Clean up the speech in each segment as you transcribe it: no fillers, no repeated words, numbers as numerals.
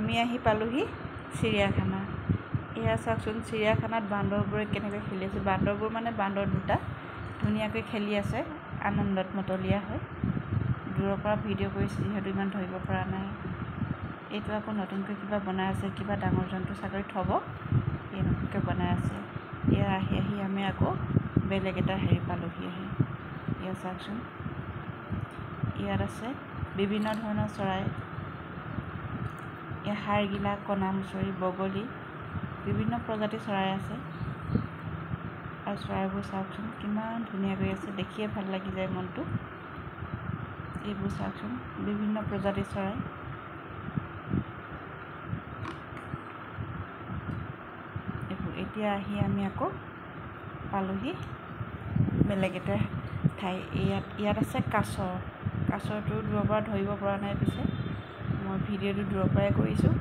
আমি আহি পালোহি চিৰিয়াখানা। এয়া চাওকচোন, চিৰিয়াখানাত বান্দৰবোৰে কেনেকৈ খেলি আছে। বান্দৰবোৰ মানে বান্দৰ দুটা ধুনীয়াকৈ খেলি আছে, আনন্দত মতলীয়া হৈ। দূৰৰ পৰা ভিডিঅ' কৰিছোঁ যিহেতু ইমান ধৰিব পৰা নাই। এইটো আকৌ নতুনকৈ কিবা বনাই আছে, কিবা ডাঙৰ জন্তু চাগৈ থ'ব, এই নতুনকৈ বনাই আছে। এয়া আহি আহি আমি আকৌ বেলেগ এটা হেৰি পালোহি আহি। এয়া চাওকচোন, ইয়াত আছে বিভিন্ন ধৰণৰ চৰাই। ইয়াত হাড়গিলা, কণামুচৰি, বগলী, বিভিন্ন প্ৰজাতিৰ চৰাই আছে। আৰু চৰাইবোৰ চাওকচোন কিমান ধুনীয়াকৈ আছে, দেখিয়ে ভাল লাগি যায় মনটো। এইবোৰ চাওকচোন, বিভিন্ন প্ৰজাতিৰ চৰাই। এইবোৰ এতিয়া আহি আমি আকৌ পালোহি বেলেগ এটা ঠাই। ইয়াত আছে কাছ। কাছটো দূৰৰ পৰা ধৰিব পৰা নাই, পিছে মই ভিডিঅ'টো দূৰৰ পৰাই কৰিছোঁ,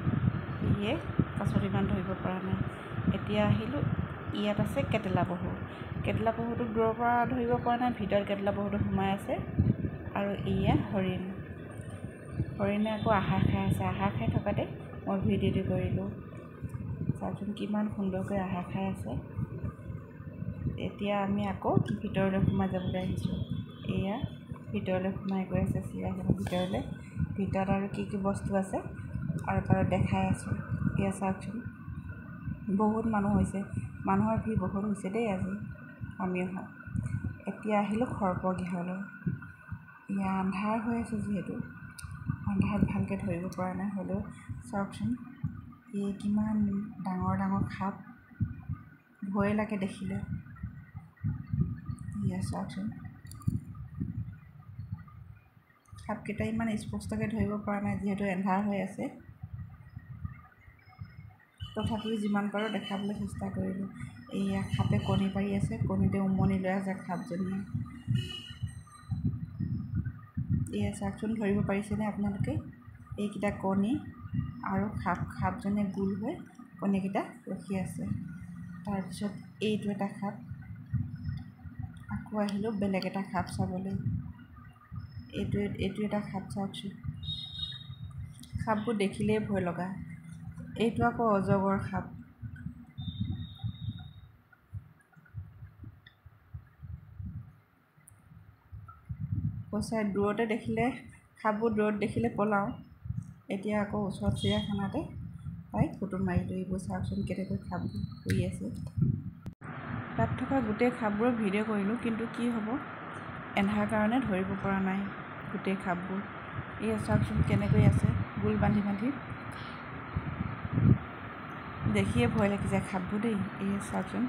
সেয়ে কাছত ইমান ধৰিব পৰা নাই। এতিয়া আহিলোঁ, ইয়াত আছে কেটেলা পহু। কেটেলা পহুটোক দূৰৰ পৰা ধৰিব পৰা নাই, ভিতৰত কেটেলা পহুটো সোমাই আছে। আৰু এয়া হৰিণ। হৰিণে আকৌ আহাৰ খাই আছে। আহাৰ খাই থকাতে মই ভিডিঅ'টো কৰিলোঁ। চাওকচোন কিমান সুন্দৰকৈ আহাৰ খাই আছে। এতিয়া আমি আকৌ ভিতৰলৈ সোমাই যাবলৈ আহিছোঁ। এয়া ভিতৰলৈ সোমাই গৈ আছে চিৰিয়াখানাৰ ভিতৰলৈ। ভিতৰত আৰু কি কি বস্তু আছে আৰু বাৰু দেখাই আছোঁ। এয়া চাওকচোন, বহুত মানুহ হৈছে, মানুহৰ ভিৰ বহুত হৈছে দেই আজি আমি অহা। এতিয়া আহিলোঁ সৰ্পগৃহলৈ। এয়া আন্ধাৰ হৈ আছে যিহেতু আন্ধাৰত ভালকৈ ধৰিব পৰা নাই, হ'লেও চাওকচোন এই কিমান ডাঙৰ ডাঙৰ সাপ, ভয়ে লাগে দেখিলে। এয়া চাওকচোন, সাপকেইটা ইমান স্পষ্টকৈ ধৰিব পৰা নাই যিহেতু এন্ধাৰ হৈ আছে, তথাপিও যিমান পাৰোঁ দেখাবলৈ চেষ্টা কৰিলোঁ। এইয়া সাপে কণী পাৰি আছে, কণীতে উমনি লৈ আছে সাপজনীয়ে। এয়া চাওকচোন, ধৰিব পাৰিছেনে আপোনালোকে? এইকেইটা কণী আৰু সাপজনীয়ে গোল হৈ কণীকেইটা ৰখি আছে। তাৰপিছত এইটো এটা সাপ। আকৌ আহিলোঁ বেলেগ এটা সাপ চাবলৈ। এইটো এটা সাপ চাওকচোন। সাপবোৰ দেখিলেই ভয় লগা। এইটো আকৌ অজগৰ সাপ। সঁচাই দূৰতে দেখিলে সাপবোৰ দূৰত দেখিলে পলাওঁ, এতিয়া আকৌ ওচৰত চিৰিয়াখানাতে পাই ফটো মাৰিলোঁ। এইবোৰ চাওকচোন কেনেকৈ সাপবোৰ শুই আছে। তাত থকা গোটেই সাপবোৰৰ ভিডিঅ' কৰিলোঁ, কিন্তু কি হ'ব, এন্ধাৰ কাৰণে ধৰিব পৰা নাই গোটেই সাপবোৰ। এয়া চাওকচোন কেনেকৈ আছে গোল বান্ধি বান্ধি, দেখিয়ে ভয় লাগি যায় সাপবোৰ দেই। এয়া চাওকচোন,